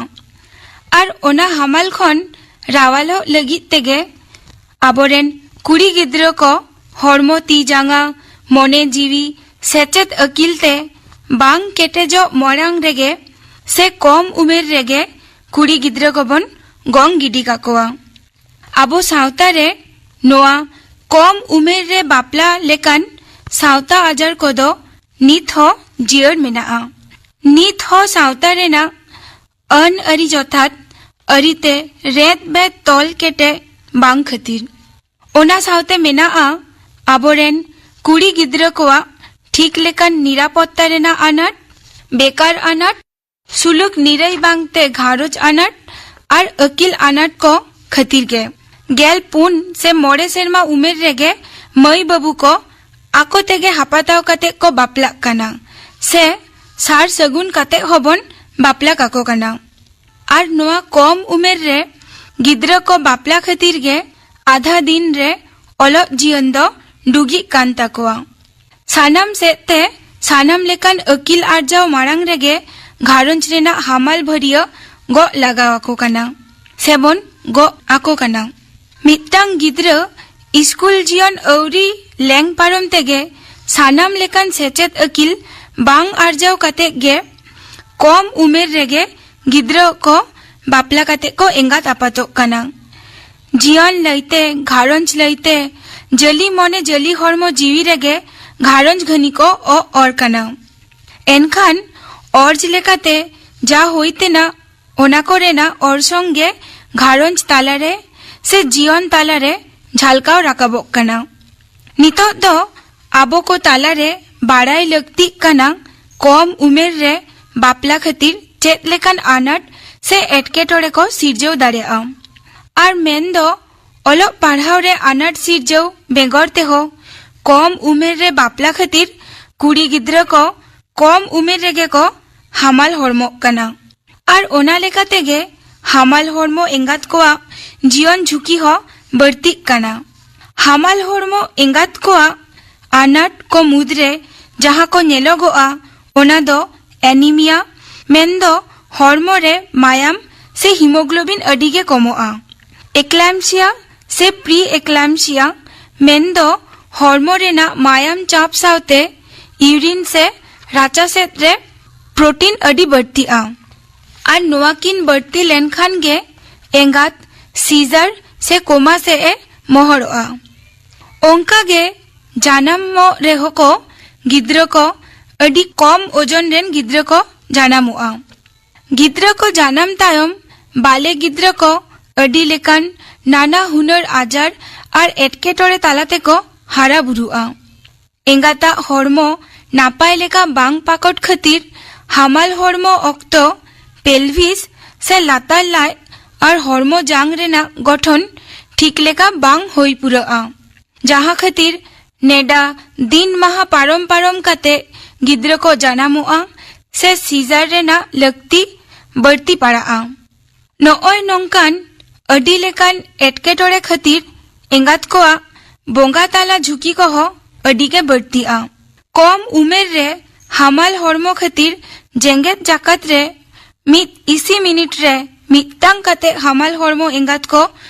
ᱟᱨ ᱚᱱᱟ ᱦᱟᱢᱟᱞ ᱠᱷᱚᱱ ᱨᱟᱣᱟᱞᱚᱜ ᱞᱟᱹᱜᱤᱫ ᱛᱮᱜᱮ ᱟᱵᱚᱨᱮᱱ ᱠᱩᱲᱤ ᱜᱤᱫᱽᱨᱟᱹ ᱠᱚ ᱦᱚᱲᱢᱚ ᱛᱤ ᱡᱟᱸᱜᱟ, ᱢᱚᱱᱮ ᱡᱤᱣᱤ, ᱥᱮᱪᱮᱫ ᱟᱹᱠᱤᱞ ᱛᱮ ᱵᱟᱝ ᱠᱮᱴᱮᱡᱚᱜ ᱢᱟᱲᱟᱝ ᱨᱮᱜᱮ ᱥᱮ ᱠᱚᱢ ᱩᱢᱮᱨ ᱨᱮᱜᱮ ᱠᱩᱲᱤ ᱜᱤᱫᱽᱨᱟᱹ ᱠᱚᱵᱚᱱ ᱜᱚᱝ ᱜᱤᱰᱤ ᱠᱟᱠᱚᱣᱟ᱾ ᱟᱵᱚ ᱥᱟᱶᱛᱟ ᱨᱮ ᱱᱚᱣᱟ ᱠᱚᱢ ᱩᱢᱮᱨ ᱨᱮ ᱵᱟᱯᱞᱟ ᱞᱮᱠᱟᱱ ᱥᱟᱶᱛᱟ ᱟᱡᱟᱨ ᱠᱚᱫᱚ ᱱᱤᱛ ᱦᱚᱸ ᱡᱤᱭᱟᱹᱲ ᱢᱮᱱᱟᱜᱼᱟ᱾ ᱱᱤᱛ ᱦᱚᱸ ᱥᱟᱶᱛᱟ ᱨᱮᱱᱟᱜ ᱟᱹᱱ ᱟᱹᱨᱤ ᱡᱚᱛᱷᱟᱛ ᱟᱹᱨᱤᱛᱮ ᱨᱮᱫ ᱵᱮᱫ ᱛᱚᱞ ᱠᱮᱴᱮᱡ ᱵᱟᱝ ᱠᱷᱟᱹᱛᱤᱨ᱾ ᱚᱱᱟ ᱥᱟᱶᱛᱮ ᱢᱮᱱᱟᱜᱼᱟ ᱟᱵᱚᱨᱮᱱ ᱠᱩᱲᱤ ᱜᱤᱫᱽᱨᱟᱹ ᱠᱚᱣᱟᱜ ᱴᱷᱤᱠ ᱞᱮᱠᱟᱱ ᱱᱤᱨᱟᱯᱚᱛᱛᱟ ᱨᱮᱱᱟᱜ ᱟᱱᱟᱴ, ᱵᱮᱠᱟᱨ ᱟᱱᱟᱴ, ᱥᱩᱞᱩᱠ ᱱᱤᱨᱟᱹᱭ ᱵᱟᱝᱛᱮ ᱜᱷᱟᱨᱚᱸᱡᱽ ᱟᱱᱟᱴ ᱟᱨ ᱟᱹᱠᱤᱞ ᱟᱱᱟᱴ ᱠᱚ ᱠᱷᱟᱹᱛᱤᱨ ᱜᱮ᱾ ᱜᱮᱞ ᱯᱩᱱ ᱥᱮ ᱢᱚᱬᱮ ᱥᱮᱨᱢᱟ ᱩᱢᱮᱨ ᱨᱮᱜᱮ ᱢᱟᱹᱭ ᱵᱟᱹᱵᱩ ᱠᱚ ᱟᱠᱚ ᱛᱮᱜᱮ ᱦᱟᱯᱟᱛᱟᱣ ᱠᱟᱛᱮ ᱠᱚ ᱵᱟᱯᱞᱟᱜ ᱠᱟᱱᱟ, ᱥᱮ ᱥᱟᱨ ᱥᱟᱹᱜᱩᱱ ᱠᱟᱛᱮ ᱦᱚᱸᱵᱚᱱ ᱵᱟᱯᱞᱟ ᱠᱟᱠᱚ ᱠᱟᱱᱟ᱾ ᱟᱨ ᱱᱚᱣᱟ ᱠᱚᱢ ᱩᱢᱮᱨ ᱨᱮ ᱜᱤᱫᱽᱨᱟᱹ ᱠᱚ ᱵᱟᱯᱞᱟ ᱠᱷᱟᱹᱛᱤᱨ ᱜᱮ ᱟᱫᱷᱟ ᱫᱤᱱ ᱨᱮ ᱚᱞᱚᱜ ᱡᱤᱭᱚᱱ ᱫᱚ ᱰᱩᱜᱤᱜ ᱠᱟᱱ ᱛᱟᱠᱚᱣᱟ᱾ ᱥᱟᱱᱟᱢ ᱥᱮᱫ ᱛᱮ ᱥᱟᱱᱟᱢ ᱞᱮᱠᱟᱱ ᱟᱹᱠᱤᱞ ᱟᱨᱡᱟᱣ ᱢᱟᱲᱟᱝ ᱨᱮᱜᱮ ᱜᱷᱟᱨᱚᱸᱡᱽ ᱨᱮᱱᱟᱜ ᱦᱟᱢᱟᱞ ᱵᱷᱟᱹᱨᱭᱟᱹ ᱜᱚᱜ ᱞᱟᱜᱟᱣ ᱟᱠᱚ ᱠᱟᱱᱟ, ᱥᱮᱵᱚᱱ ᱜᱚᱜ ᱟᱠᱚ ᱠᱟᱱᱟ᱾ ᱢᱤᱫᱴᱟᱝ ᱜᱤᱫᱽᱨᱟᱹ ᱤᱥᱠᱩᱞ ᱡᱤᱭᱚᱱ ᱟᱹᱣᱨᱤ ᱞᱮᱝ ᱯᱟᱨᱚᱢ ᱛᱮᱜᱮ ᱥᱟᱱᱟᱢ ᱞᱮᱠᱟᱱ ᱥᱮᱪᱮᱫ ᱟᱹᱠᱤᱞ ᱵᱟᱝ ᱟᱨᱡᱟᱣ ᱠᱟᱛᱮ ᱜᱮ ᱠᱚᱢ ᱩᱢᱮᱨ ᱨᱮᱜᱮ ᱜᱤᱫᱽᱨᱟᱹ ᱠᱚ ᱵᱟᱯᱞᱟ ᱠᱟᱛᱮ ᱠᱚ ᱮᱸᱜᱟᱛ ᱟᱯᱟᱛᱚᱜ ᱠᱟᱱᱟ᱾ ᱡᱤᱭᱚᱱ ᱞᱟᱹᱭᱛᱮ, ᱜᱷᱟᱨᱚᱸᱡᱽ ᱞᱟᱹᱭᱛᱮ, ᱡᱟᱹᱞᱤ ᱢᱚᱱᱮ ᱡᱟᱹᱞᱤ ᱦᱚᱲᱢᱚ ᱡᱤᱣᱤ ᱨᱮᱜᱮ ᱜᱷᱟᱨᱚᱸᱡᱽ ᱜᱷᱟᱹᱱᱤ ᱠᱚ ᱚᱜ ᱚᱨ ᱠᱟᱱᱟ᱾ ᱮᱱᱠᱷᱟᱱ ᱚᱨᱡᱽ ᱞᱮᱠᱟᱛᱮ ᱡᱟ ᱦᱩᱭ ᱛᱮᱱᱟᱜ, ᱚᱱᱟ ᱠᱚᱨᱮᱱᱟᱜ ᱚᱨᱥᱚᱝ ᱜᱮ ᱜᱷᱟᱨᱚᱸᱡᱽ ᱛᱟᱞᱟᱨᱮ ᱥᱮ ᱡᱤᱭᱚᱱ ᱛᱟᱞᱟᱨᱮ ᱡᱷᱟᱞᱠᱟᱣ ᱨᱟᱠᱟᱵᱚᱜ ᱠᱟᱱᱟ᱾ ᱱᱤᱛᱚᱜ ᱫᱚ ᱟᱵᱚ ᱠᱚ ᱛᱟᱞᱟᱨᱮ ᱵᱟᱲᱟᱭ ᱞᱟᱹᱠᱛᱤᱜ ᱠᱟᱱᱟ, ᱠᱚᱢ ᱩᱢᱮᱨ ᱨᱮ ᱵᱟᱯᱞᱟ ᱠᱷᱟᱹᱛᱤᱨ ᱪᱮᱫ ᱞᱮᱠᱟᱱ ᱟᱱᱟᱴ ᱥᱮ ᱮᱴᱠᱮᱴᱚᱬᱮ ᱠᱚ ᱥᱤᱨᱡᱟᱹᱣ ᱫᱟᱲᱮᱭᱟᱜᱼᱟ᱾ ᱟᱨ ᱢᱮᱱᱫᱚ ᱚᱞᱚᱜ ᱯᱟᱲᱦᱟᱣ ᱨᱮ ᱟᱱᱟᱴ ᱥᱤᱨᱡᱟᱹᱣ ᱵᱮᱜᱚᱨ ᱛᱮᱦᱚᱸ ᱠᱚᱢ ᱩᱢᱮᱨ ᱨᱮ ᱵᱟᱯᱞᱟ ᱠᱷᱟᱹᱛᱤᱨ ᱠᱩᱲᱤ ᱜᱤᱫᱽᱨᱟᱹ ᱠᱚ ᱠᱚᱢ ᱩᱢᱮᱨ ᱨᱮᱜᱮ ᱠᱚ ᱦᱟᱢᱟᱞ ᱦᱚᱲᱢᱚᱜ ᱠᱟᱱᱟ᱾ ᱟᱨ ᱚᱱᱟ ᱞᱮᱠᱟ ᱛᱮᱜᱮ ᱦᱟᱢᱟᱞ ᱦᱚᱲᱢᱚ ᱮᱸᱜᱟᱛ ᱠᱚᱣᱟᱜ ᱡᱤᱭᱚᱱ ᱡᱷᱩᱸᱠᱤ ᱦᱚᱸ ᱵᱟᱹᱲᱛᱤᱜ ᱠᱟᱱᱟ᱾ ᱦᱟᱢᱟᱞ ᱦᱚᱲᱢᱚ ᱮᱸᱜᱟᱛ ᱠᱚᱣᱟᱜ ᱟᱱᱟᱴ ᱠᱚ ᱢᱩᱫᱽᱨᱮ ᱡᱟᱦᱟᱸ ᱠᱚ ᱧᱮᱞᱚᱜᱚᱜᱼᱟ, ᱚᱱᱟ ᱫᱚ ᱮᱱᱤᱢᱤᱭᱟ, ᱢᱮᱱᱫᱚ ᱦᱚᱲᱢᱚ ᱨᱮ ᱢᱟᱭᱟᱢ ᱥᱮ ᱦᱤᱢᱳᱜᱞᱳᱵᱤᱱ ᱟᱹᱰᱤ ᱜᱮ ᱠᱚᱢᱚᱜᱼᱟ᱾ ᱮᱠᱞᱟᱢᱥᱤᱭᱟ ᱥᱮ ᱯᱨᱤ ᱮᱠᱞᱟᱢᱥᱤᱭᱟ, ᱢᱮᱱᱫᱚ ᱦᱚᱲᱢᱚ ᱨᱮᱱᱟᱜ ᱢᱟᱭᱟᱢ ᱪᱟᱯ ᱥᱟᱶᱛᱮ ᱤᱭᱩᱨᱤᱱ ᱥᱮ ᱨᱟᱪᱟ ᱥᱮᱫ ᱨᱮ ᱯᱨᱳᱴᱤᱱ ᱟᱹᱰᱤ ᱵᱟᱹᱲᱛᱤᱜᱼᱟ᱾ ᱟᱨ ᱱᱚᱣᱟ ᱠᱤᱱ ᱵᱟᱹᱲᱛᱤ ᱞᱮᱱᱠᱷᱟᱱ ᱜᱮ ᱮᱸᱜᱟᱛ ᱥᱤᱡᱟᱨ ᱥᱮ ᱠᱳᱢᱟ ᱥᱮᱫ ᱮ ᱢᱚᱦᱚᱲᱚᱜᱼᱟ᱾ ᱚᱱᱠᱟ ᱜᱮ ᱡᱟᱱᱟᱢᱚᱜ ᱨᱮᱦᱚᱸ ᱠᱚ ᱜᱤᱫᱽᱨᱟᱹ ᱠᱚ ᱟᱹᱰᱤ ᱠᱚᱢ ᱳᱡᱚᱱ ᱨᱮᱱ ᱜᱤᱫᱽᱨᱟᱹ ᱠᱚ ᱡᱟᱱᱟᱢᱚᱜᱼᱟ᱾ ᱜᱤᱫᱽᱨᱟᱹ ᱠᱚ ᱡᱟᱱᱟᱢ ᱛᱟᱭᱚᱢ ᱵᱟᱞᱮ ᱜᱤᱫᱽᱨᱟᱹ ᱠᱚ ᱟᱹᱰᱤ ᱞᱮᱠᱟᱱ ᱱᱟᱱᱟ ᱦᱩᱱᱟᱹᱨ ᱟᱡᱟᱨ ᱟᱨ ᱮᱴᱠᱮᱴᱚᱬᱮ ᱛᱟᱞᱟ ᱛᱮᱠᱚ ᱦᱟᱨᱟ ᱵᱩᱨᱩᱜᱼᱟ᱾ ᱮᱸᱜᱟᱛᱟᱜ ᱦᱚᱲᱢᱚ ᱱᱟᱯᱟᱭ ᱞᱮᱠᱟ ᱵᱟᱝ ᱯᱟᱠᱚᱴ ᱠᱷᱟᱹᱛᱤᱨ ᱦᱟᱢᱟᱞ ᱦᱚᱲᱢᱚ ᱚᱠᱛᱚ ᱯᱮᱞᱵᱷᱤᱥ ᱥᱮ ᱞᱟᱛᱟᱨ ᱞᱟᱡ ᱟᱨ ᱦᱚᱲᱢᱚ ᱡᱟᱝ ᱨᱮᱱᱟᱜ ᱜᱚᱴᱷᱚᱱ ᱴᱷᱤᱠ ᱞᱮᱠᱟ ᱵᱟᱝ ᱦᱩᱭ ᱯᱩᱨᱟᱹᱜᱼᱟ, ᱡᱟᱦᱟᱸ ᱠᱷᱟᱹᱛᱤᱨ ᱱᱮᱰᱟ ᱫᱤᱱ ᱢᱟᱦᱟ ᱯᱟᱨᱚᱢ ᱯᱟᱨᱚᱢ ᱠᱟᱛᱮ ᱜᱤᱫᱽᱨᱟᱹ ᱠᱚ ᱡᱟᱱᱟᱢᱚᱜᱼᱟ ᱥᱮ ᱥᱤᱡᱟᱨ ᱨᱮᱱᱟᱜ ᱞᱟᱹᱠᱛᱤ ᱵᱟᱹᱲᱛᱤ ᱯᱟᱲᱟᱜᱼᱟ᱾ ᱱᱚᱜᱼᱚᱭ ᱱᱚᱝᱠᱟᱱ ᱟᱹᱰᱤ ᱞᱮᱠᱟᱱ ᱮᱴᱠᱮᱴᱚᱬᱮ ᱠᱷᱟᱹᱛᱤᱨ ᱮᱸᱜᱟᱛ ᱠᱚᱣᱟᱜ ᱵᱚᱸᱜᱟ ᱛᱟᱞᱟ ᱡᱷᱩᱸᱠᱤ ᱠᱚᱦᱚᱸ ᱟᱹᱰᱤ ᱜᱮ ᱵᱟᱹᱲᱛᱤᱜᱼᱟ᱾ ᱠᱚᱢ ᱩᱢᱮᱨ ᱨᱮ ᱦᱟᱢᱟᱞ ᱦᱚᱲᱢᱚ ᱠᱷᱟᱹᱛᱤᱨ ᱡᱮᱜᱮᱛ ᱡᱟᱠᱟᱛ ᱨᱮ ᱢᱤᱫ ᱤᱥᱤ ᱢᱤᱱᱤᱴ ᱨᱮ ᱢᱤᱫᱴᱟᱝ ᱠᱟᱛᱮ ᱦᱟᱢᱟᱞ ᱦᱚᱲᱢᱚ ᱮᱸᱜᱟᱛ ᱠᱚ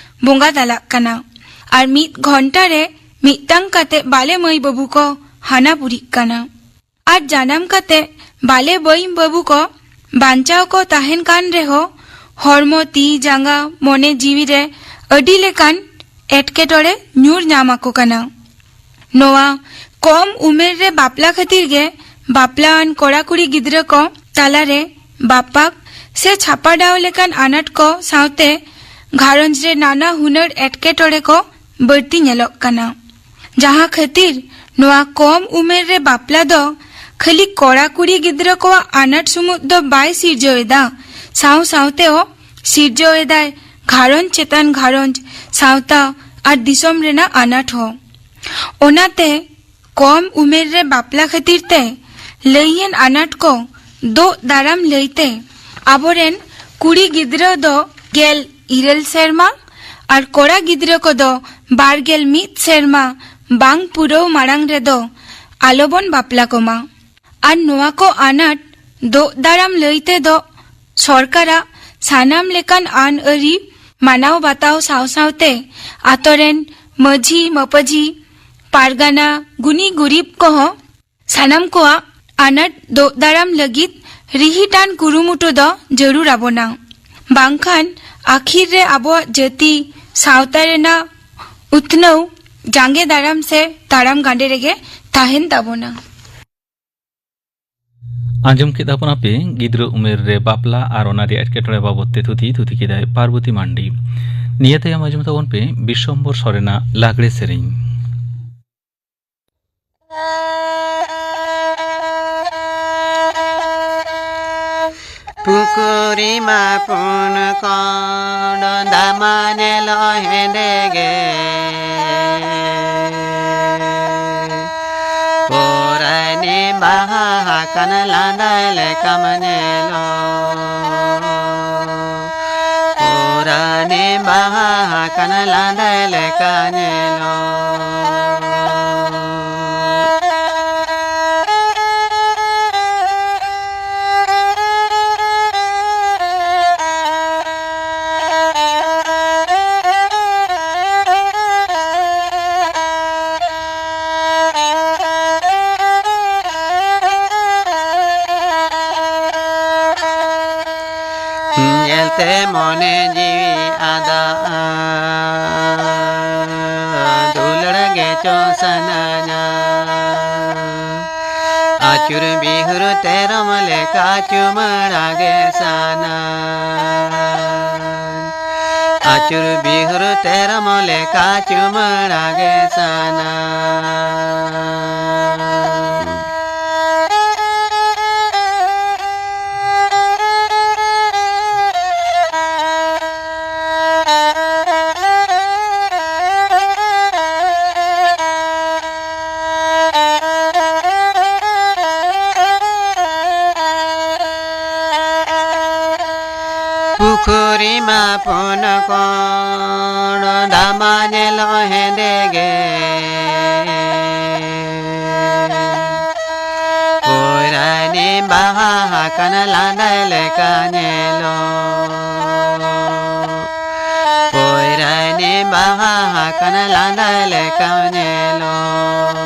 ᱵᱚᱸᱜᱟ ᱛᱟᱞᱟᱜ ᱠᱟᱱᱟ ᱟᱨ ᱢᱤᱫ ᱜᱷᱚᱱᱴᱟ ᱨᱮ ᱢᱤᱫᱴᱟᱝ ᱠᱟᱛᱮ ᱵᱟᱞᱮ ᱢᱟᱹᱭ ᱵᱟᱹᱵᱩ ᱠᱚ ᱦᱟᱱᱟ ᱯᱩᱨᱤᱜ ᱠᱟᱱᱟ᱾ ᱟᱨ ᱡᱟᱱᱟᱢ ᱠᱟᱛᱮ ᱵᱟᱞᱮ ᱢᱟᱹᱭ ᱵᱟᱹᱵᱩ ᱠᱚ ᱵᱟᱧᱪᱟᱣ ᱠᱚ ᱛᱟᱦᱮᱱ ᱠᱟᱱ ᱨᱮᱦᱚᱸ ᱦᱚᱲᱢᱚ, ᱛᱤ, ᱡᱟᱸᱜᱟ, ᱢᱚᱱᱮ ᱡᱤᱣᱤ ᱨᱮ ᱟᱹᱰᱤ ᱞᱮᱠᱟᱱ ᱮᱴᱠᱮᱴᱚᱬᱮ ᱧᱩᱨ ᱧᱟᱢ ᱟᱠᱚ ᱠᱟᱱᱟ᱾ ᱱᱚᱣᱟ ᱠᱚᱢ ᱩᱢᱮᱨ ᱨᱮ ᱵᱟᱯᱞᱟ ᱠᱷᱟᱹᱛᱤᱨ ᱜᱮ ᱵᱟᱯᱞᱟᱣᱟᱱ ᱠᱚᱲᱟ ᱠᱩᱲᱤ ᱜᱤᱫᱽᱨᱟᱹ ᱠᱚ ᱛᱟᱞᱟᱨᱮ ᱵᱟᱯᱟᱠ ᱥᱮ ᱪᱷᱟᱯᱟᱰᱟᱣ ᱞᱮᱠᱟᱱ ᱟᱱᱟᱴ ᱠᱚ ᱥᱟᱶᱛᱮ ᱜᱷᱟᱨᱚᱸᱡᱽ ᱨᱮ ᱱᱟᱱᱟ ᱦᱩᱱᱟᱹᱨ ᱮᱴᱠᱮᱴᱚᱬᱮ ᱠᱚ ᱵᱟᱹᱲᱛᱤ ᱧᱮᱞᱚᱜ ᱠᱟᱱᱟ, ᱡᱟᱦᱟᱸ ᱠᱷᱟᱹᱛᱤᱨ ᱱᱚᱣᱟ ᱠᱚᱢ ᱩᱢᱮᱨ ᱨᱮ ᱵᱟᱯᱞᱟ ᱫᱚ ᱠᱷᱟᱹᱞᱤ ᱠᱚᱲᱟ ᱠᱩᱲᱤ ᱜᱤᱫᱽᱨᱟᱹ ᱠᱚᱣᱟᱜ ᱟᱱᱟᱴ ᱥᱩᱢᱩᱫ ᱫᱚ ᱵᱟᱭ ᱥᱤᱨᱡᱟᱹᱣ ᱮᱫᱟ, ᱥᱟᱶ ᱥᱟᱶᱛᱮ ᱦᱚᱸ ᱥᱤᱨᱡᱟᱹᱣ ᱮᱫᱟᱭ ᱜᱷᱟᱨᱚᱸᱡᱽ ᱪᱮᱛᱟᱱ ᱜᱷᱟᱨᱚᱸᱡᱽ, ᱥᱟᱶᱛᱟ ᱟᱨ ᱫᱤᱥᱚᱢ ᱨᱮᱱᱟᱜ ᱟᱱᱟᱴ ᱦᱚᱸ᱾ ᱚᱱᱟᱛᱮ ᱠᱚᱢ ᱩᱢᱮᱨ ᱨᱮ ᱵᱟᱯᱞᱟ ᱠᱷᱟᱹᱛᱤᱨ ᱛᱮ ᱞᱟᱹᱭᱟᱱ ᱟᱱᱟᱴ ᱠᱚ ᱫᱳᱜ ᱫᱟᱨᱟᱢ ᱞᱟᱹᱭᱛᱮ ᱟᱵᱚᱨᱮᱱ ᱠᱩᱲᱤ ᱜᱤᱫᱽᱨᱟᱹ ᱫᱚ ᱜᱮᱞ ᱤᱨᱟᱹᱞ ᱥᱮᱨᱢᱟ ᱟᱨ ᱠᱚᱲᱟ ᱜᱤᱫᱽᱨᱟᱹ ᱠᱚᱫᱚ ᱵᱟᱨ ᱜᱮᱞ ᱢᱤᱫ ᱥᱮᱨᱢᱟ ᱵᱟᱝ ᱯᱩᱨᱟᱹᱣ ᱢᱟᱲᱟᱝ ᱨᱮᱫᱚ ᱟᱞᱚᱵᱚᱱ ᱵᱟᱯᱞᱟ ᱠᱚᱢᱟ᱾ ᱟᱨ ᱱᱚᱣᱟ ᱠᱚ ᱟᱱᱟᱴ ᱫᱳᱜ ᱫᱟᱨᱟᱢ ᱞᱟᱹᱭ ᱛᱮᱫᱚ ᱥᱚᱨᱠᱟᱨᱟᱜ ᱥᱟᱱᱟᱢ ᱞᱮᱠᱟᱱ ᱟᱹᱱ ᱟᱹᱨᱤ ᱢᱟᱱᱟᱣ ᱵᱟᱛᱟᱣ ᱥᱟᱶ ᱥᱟᱶᱛᱮ ᱟᱛᱳ ᱨᱮᱱ ᱢᱟᱹᱡᱷᱤ ᱢᱟᱹᱯᱟᱹᱡᱷᱤ, ᱯᱟᱨᱜᱟᱱᱟ, ᱜᱩᱱᱤ ᱜᱩᱨᱤᱵ ᱠᱚᱦᱚᱸ ᱥᱟᱱᱟᱢ ᱠᱚᱣᱟᱜ ᱟᱱᱟᱴ ᱫᱳᱜ ᱫᱟᱨᱟᱢ ᱞᱟᱹᱜᱤᱫ ᱨᱤᱦᱤᱴᱟᱱ ᱠᱩᱨᱩᱢᱩᱴᱩ ᱫᱚ ᱡᱟᱹᱨᱩᱲ ᱟᱵᱚᱱᱟ᱾ ᱵᱟᱝᱠᱷᱟᱱ ᱟᱹᱠᱷᱤᱨ ᱨᱮ ᱟᱵᱚᱣᱟᱜ ᱡᱟᱹᱛᱤ ᱥᱟᱶᱛᱟ ᱨᱮᱱᱟᱜ ᱩᱛᱱᱟᱹᱣ ᱡᱟᱸᱜᱮ ᱫᱟᱨᱟᱢ ᱥᱮ ᱛᱟᱲᱟᱢ ᱜᱟᱸᱰᱮ ᱨᱮᱜᱮ ᱛᱟᱦᱮᱱ ᱛᱟᱵᱚᱱᱟ᱾ ᱟᱸᱡᱚᱢ ᱠᱮᱫᱟ ᱵᱚᱱ ᱟᱯᱮ ᱜᱤᱫᱽᱨᱟᱹ ᱩᱢᱮᱨ ᱨᱮ ᱵᱟᱯᱞᱟ ᱟᱨ ᱚᱱᱟ ᱨᱮᱭᱟᱜ ᱮᱴᱠᱮᱴᱚᱬᱮ ᱵᱟᱵᱚᱛ ᱛᱮ ᱛᱷᱩᱛᱤ, ᱛᱷᱩᱛᱤ ᱠᱮᱫᱟᱭ ᱯᱟᱨᱵᱚᱛᱤ ᱢᱟᱱᱰᱤ᱾ ᱱᱤᱭᱟᱹ ᱛᱟᱭᱚᱢ ᱟᱸᱡᱚᱢ ᱛᱟᱵᱚᱱ ᱯᱮ ᱵᱤᱥᱥᱚᱢᱵᱚᱨ ᱥᱚᱨᱮᱱᱟᱜ ᱞᱟᱜᱽᱲᱮ ᱥᱮᱨᱮᱧ᱾ ᱴᱩᱠᱩ ᱨᱤᱢᱟ ᱯᱩᱱ ᱠᱚᱬ ᱫᱟᱢᱟ ᱧᱮᱞᱚᱜ ᱦᱮᱸᱫᱮ ᱜᱮ᱾ ᱯᱚᱨᱟᱭᱱᱤ ᱵᱟᱦᱟ ᱟᱠᱟᱱ ᱞᱟᱸᱫᱟ ᱞᱮᱠᱟᱢ ᱧᱮᱞᱚᱜ᱾ ᱯᱚᱨᱟᱭᱱᱤ ᱵᱟᱦᱟ ᱟᱠᱟᱱ ᱞᱟᱸᱫᱟ ᱞᱮᱠᱟ ᱧᱮᱞᱚᱜ᱾ ᱧᱮᱞᱛᱮ ᱢᱚᱱᱮ ᱡᱤᱣᱤ ᱟᱫᱟ, ᱫᱩᱞᱟᱹᱲ ᱜᱮ ᱪᱚ ᱥᱟᱱᱟᱧᱟ᱾ ᱟᱹᱪᱩᱨ ᱵᱤᱦᱩᱨ ᱛᱮᱨᱚᱢ ᱞᱮᱠᱟ ᱪᱩᱢᱟᱹᱲᱟ ᱜᱮ ᱥᱟᱱᱟᱧ᱾ ᱟᱹᱪᱩᱨ ᱵᱤᱦᱩᱨ ᱛᱮᱨᱚᱢ ᱞᱮᱠᱟ ᱪᱩᱢᱟᱹᱲᱟ ᱜᱮ ᱥᱟᱱᱟᱧ᱾ ᱯᱩᱠᱷᱩᱨᱤ ᱢᱟ ᱯᱩᱱ ᱠᱚᱬ ᱫᱟᱢᱟ ᱧᱮᱞᱚᱜ ᱦᱮᱸᱫᱮ ᱜᱮ᱾ ᱯᱚᱭᱨᱟᱭᱱᱤ ᱵᱟᱦᱟ ᱟᱠᱟᱱ ᱞᱟᱸᱫᱟ ᱞᱮᱠᱟ ᱧᱮᱞᱚᱜ᱾ ᱯᱚᱭᱨᱟᱭᱱᱤ ᱵᱟᱦᱟ ᱟᱠᱟᱱ ᱞᱟᱸᱫᱟ ᱞᱮᱠᱟ ᱧᱮᱞᱚᱜ᱾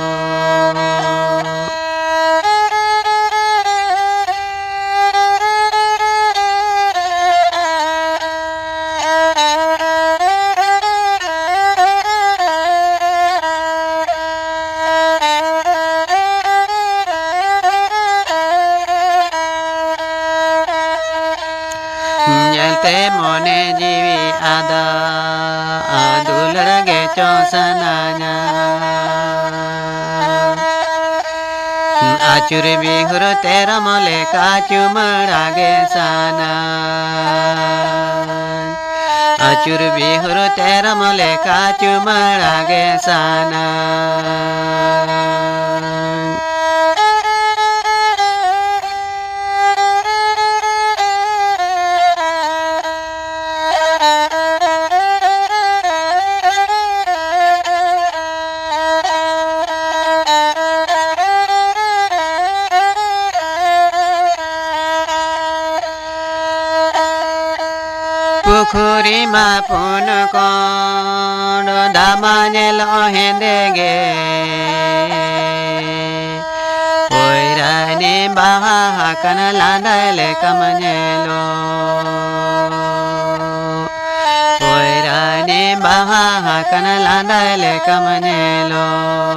ᱧᱮᱞᱛᱮ ᱢᱚᱱᱮ ᱡᱤᱣᱤ ᱟᱫᱟ, ᱫᱩᱞᱟᱹᱲ ᱜᱮ ᱪᱚ ᱥᱟᱱᱟᱧᱟ᱾ ᱟᱹᱪᱩᱨ ᱵᱤᱦᱩᱨ ᱛᱮᱨᱚᱢ ᱞᱮᱠᱟ ᱪᱩᱢᱟᱹᱲᱟ ᱜᱮ ᱥᱟᱱᱟ᱾ ᱟᱹᱪᱩᱨ ᱵᱤᱦᱩᱨ ᱛᱮᱨᱚᱢ ᱞᱮᱠᱟ ᱪᱩᱢᱟᱹᱲᱟ ᱜᱮ ᱥᱟᱱᱟ᱾ ᱯᱩᱠᱷᱩᱨᱤ ᱢᱟ ᱯᱩᱱ ᱠᱚᱬ, ᱫᱟᱜ ᱢᱟ ᱧᱮᱞᱚᱜ ᱦᱮᱸᱫᱮ ᱜᱮ᱾ ᱯᱚᱭᱨᱟᱱᱤ ᱵᱟᱦᱟ ᱟᱠᱟᱱ ᱞᱟᱸᱫᱟᱭ ᱞᱮᱠᱟᱢ ᱧᱮᱞᱚᱜ᱾ ᱯᱚᱭᱨᱟᱱᱤ ᱵᱟᱦᱟ ᱟᱠᱟᱱ ᱞᱟᱸᱫᱟᱭ ᱞᱮᱠᱟᱢ ᱧᱮᱞᱚᱜ᱾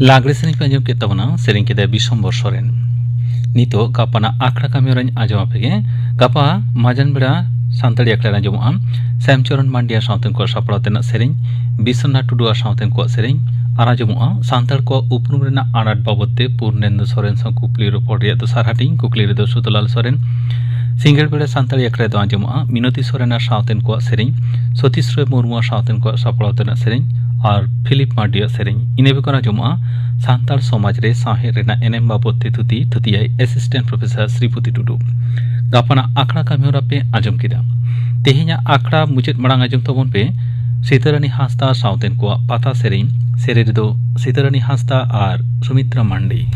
ᱞᱟᱜᱽᱲᱮ ᱥᱮᱨᱮᱧ ᱯᱮ ᱟᱸᱡᱚᱢ ᱠᱮᱫ ᱛᱟᱵᱚᱱᱟ, ᱥᱮᱨᱮᱧ ᱠᱮᱫᱟᱭ ᱵᱤᱥᱚᱢᱵᱚᱨ ᱥᱚᱨᱮᱱ᱾ ᱱᱤᱛᱚᱜ ᱜᱟᱯᱟᱱᱟᱜ ᱟᱠᱷᱲᱟ ᱠᱟᱹᱢᱤ ᱦᱚᱨᱟᱧ ᱟᱸᱡᱚᱢ ᱟᱯᱮ ᱜᱮ᱾ ᱜᱟᱯᱟ ᱢᱟᱡᱟᱱ ᱵᱮᱲᱟ ᱥᱟᱱᱛᱟᱲᱤ ᱟᱠᱷᱲᱟ ᱨᱮ ᱟᱸᱡᱚᱢᱚᱜᱼᱟ ᱥᱮᱢᱪᱚᱨᱚᱱ ᱢᱟᱱᱰᱤᱭᱟ ᱥᱟᱶᱛᱮ ᱩᱱᱠᱩᱣᱟᱜ ᱥᱟᱯᱲᱟᱣ ᱛᱮᱱᱟᱜ ᱥᱮᱨᱮᱧ, ᱵᱤᱥᱥᱚᱱᱟᱛᱷ ᱴᱩᱰᱩᱣᱟᱜ ᱥᱟᱶᱛᱮ ᱩᱱᱠᱩᱣᱟᱜ ᱥᱮᱨᱮᱧ, ᱟᱨ ᱟᱸᱡᱚᱢᱚᱜᱼᱟ ᱥᱟᱱᱛᱟᱲ ᱠᱚᱣᱟᱜ ᱩᱯᱨᱩᱢ ᱨᱮᱱᱟᱜ ᱟᱱᱟᱴ ᱵᱟᱵᱚᱫ ᱛᱮ ᱯᱩᱨᱱᱮᱱᱫᱩ ᱥᱚᱨᱮᱱ ᱥᱟᱶ ᱠᱩᱠᱞᱤ ᱨᱚᱯᱚᱲ ᱨᱮᱭᱟᱜ ᱫᱚᱥᱟᱨ ᱦᱟᱹᱴᱤᱧ᱾ ᱠᱩᱠᱞᱤ ᱨᱮᱫᱚ ᱥᱩᱫᱷᱩᱞᱟᱞ ᱥᱚᱨᱮᱱ᱾ ᱥᱤᱸᱜᱟᱹᱲ ᱵᱮᱲᱟ ᱥᱟᱱᱛᱟᱲᱤ ᱟᱠᱷᱲᱟ ᱨᱮᱫᱚ ᱟᱸᱡᱚᱢᱚᱜᱼᱟ ᱢᱤᱱᱚᱛᱤ ᱥᱚᱨᱮᱱ ᱟᱨ ᱥᱟᱶᱛᱮᱱ ᱠᱚᱣᱟᱜ ᱥᱮᱨᱮᱧ, ᱥᱚᱛᱤᱥ ᱨᱚᱭ ᱢᱩᱨᱢᱩᱣᱟᱜ ᱥᱟᱶᱛᱮᱱ ᱠᱚᱣᱟᱜ ᱥᱟᱯᱲᱟᱣ ᱛᱮᱱᱟᱜ ᱥᱮᱨᱮᱧ ᱟᱨ ᱯᱷᱤᱞᱤᱯ ᱢᱟᱨᱰᱤᱭᱟᱜ ᱥᱮᱨᱮᱧ᱾ ᱤᱱᱟᱹ ᱵᱮᱜᱚᱨ ᱟᱸᱡᱚᱢᱚᱜᱼᱟ ᱥᱟᱱᱛᱟᱲ ᱥᱚᱢᱟᱡᱽ ᱨᱮ ᱥᱟᱶᱦᱮᱫ ᱨᱮᱱᱟᱜ ᱮᱱᱮᱢ ᱵᱟᱵᱚᱫ ᱛᱮ ᱛᱷᱩᱛᱤ, ᱛᱷᱩᱛᱤᱭᱟᱭ ᱮᱥᱤᱥᱴᱮᱱᱴ ᱯᱨᱚᱯᱷᱮᱥᱚᱨ ᱥᱨᱤᱯᱚᱛᱤ ᱴᱩᱰᱩ᱾ ᱜᱟᱯᱟᱱᱟᱜ ᱟᱠᱷᱲᱟ ᱠᱟᱹᱢᱤᱦᱚᱨᱟ ᱯᱮ ᱟᱸᱡᱚᱢ ᱠᱮᱫᱟ᱾ ᱛᱮᱦᱮᱧᱟᱜ ᱟᱠᱷᱲᱟ ᱢᱩᱪᱟᱹᱫ ᱢᱟᱲᱟᱝ ᱟᱸᱡᱚᱢ ᱛᱟᱵᱚᱱ ᱯᱮ ᱥᱤᱛᱟᱹᱨᱟᱹᱱᱤ ᱦᱟᱸᱥᱫᱟ ᱥᱟᱶᱛᱮᱱ ᱠᱚᱣᱟᱜ ᱯᱟᱛᱟ ᱥᱮᱨᱮᱧ᱾ ᱥᱮᱨᱮᱧ ᱨᱮᱫᱚ ᱥᱤᱛᱟᱹᱨᱟᱹᱱᱤ ᱦᱟᱸᱥᱫᱟ ᱟᱨ ᱥᱩᱢᱤᱛᱨᱟ ᱢᱟᱱᱰᱤ᱾